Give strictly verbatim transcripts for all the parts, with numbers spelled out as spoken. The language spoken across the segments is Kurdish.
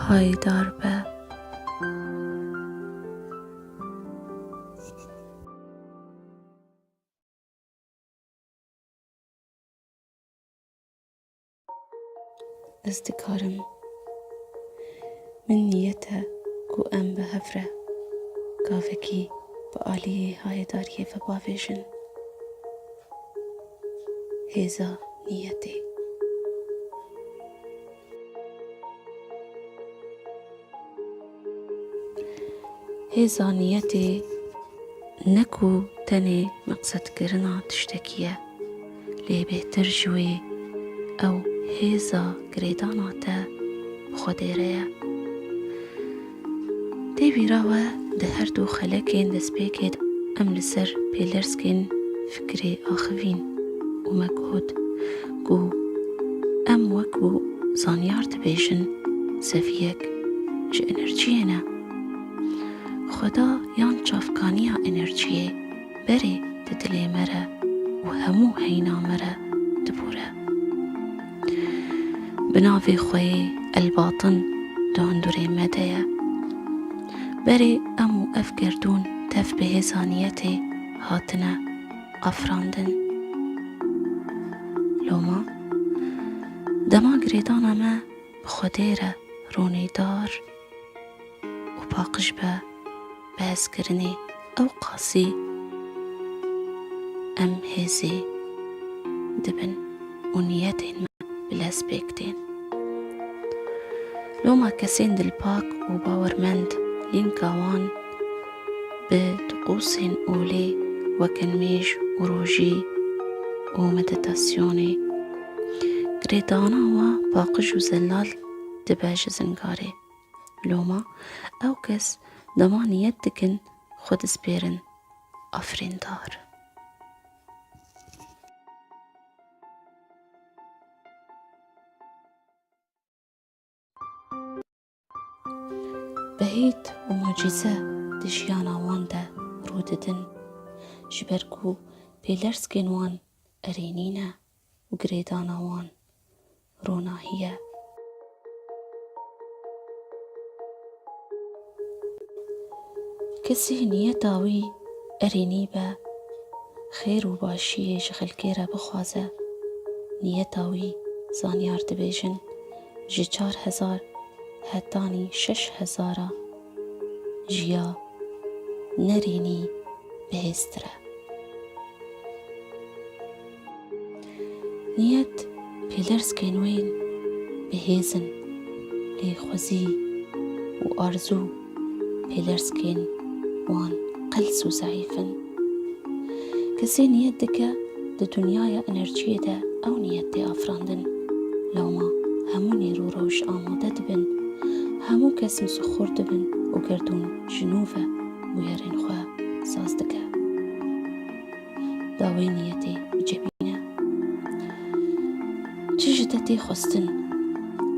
payîdar be. Ez dikarim. Min niyet e ku em bi hev re gavekî bi aliyê hayêdariyê ve bavêjin. Hêza niyetê. Hêza niyetê ne ku tenê meqsedkirina tiştekî ye, lê bêhtir ji wê ew hêza girêdana te bi Xwedê re ye. Tê bîra we di her du xelekên destpêkê de em li ser pêlerskên fikrê axivîn û me got ku em wek ku zanyar dibêjin zeviyek ji enerjiyê ne. Xweda yan çavkaniya enerjiyê berê di dilê me re û hemû heyna me re dibûre. Bi navê xwe yê Elbatin di hundurê me de ye. Berê em û ev gerdûn tev bi hêza niyetê hatine afirandin. Loma dema girêdana me bi Xwedê re ronîdar û paqij be, bi hezkirinê ew qasî em hêzê dibin û niyetên me bi lez pêk tên. Loma kesên dilpak û bawermend lînka wan bi tiqûsên olê weke nimêj û rojî û meditasyonê. Girêdana wa paqij û zelal dibe ji zingarê. Loma ew kes dema niyet dikin, xwe dispêrin afirîndar. Behît û mucîze di jiyana wan de rû didin, ji ber ku pêlerskên wan erênî ne û girêdana wan ronahî ye. Kesê niyeta wî erênî be, xêr û başiyê ji xelkê re bixwaze, niyeta wî zanyar dibêjin ji çar hezar hetanî şeş hezara ji ya nerênî bihêztir e. Niyet pêlerskên wê bihêz in, lê xwezî û arzû pêlerskên wan qels û zeîf in. Kesê niyet dike, di dinyaya enerjiyê de ew niyet tê afirandin. Loma hemû nîr û rewş amade dibin, hemû kes misixûr dibin û gerdûn ji nû ve bûyerên xwe saz dike. Dawê niyetê bicebîne. Çi ji te tê xwestin,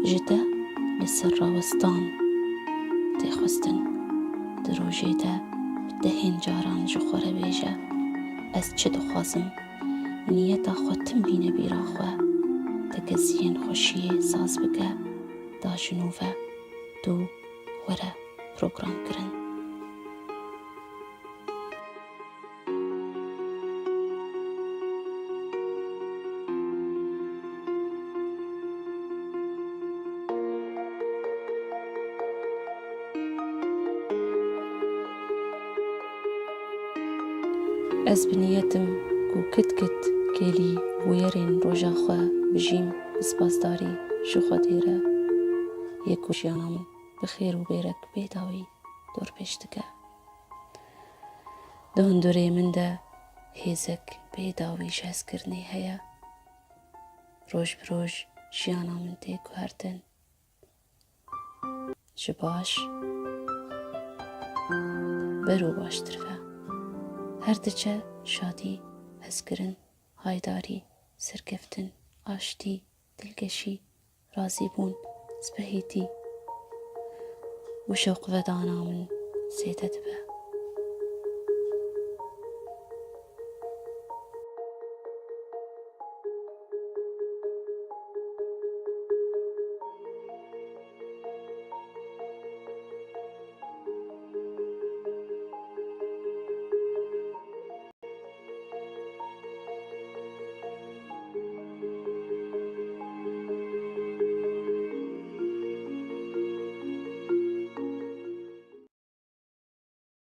ji te li ser rawestan tê xwestin. Di rojê de bi dehên caran ji xwe re bêje, ez çi dixwazim? Niyeta xwe tim bîne bîra xwe. Tekeziyên xweşiyê saz bike, da ji nû ve tu were programkirin. Ez bi niyet im ku kit kit kêlî bûyerên roja xwe bijîm bi spasdarî ji Xwedê re yê ku jiyana min bi xêr û bêrek bê dawî dorpêç dike. Di hundurê min de hêzek bê dawî ji hezkirinê heye. Roj bi roj jiyana min tê guhertin. Ji baş ber û baştir ve her diçe şadî, hezkirin, haydarî, serkeftin, aştî, dilgeşî, razîbûn, spehîtî û şewqvedana min zêde dibe.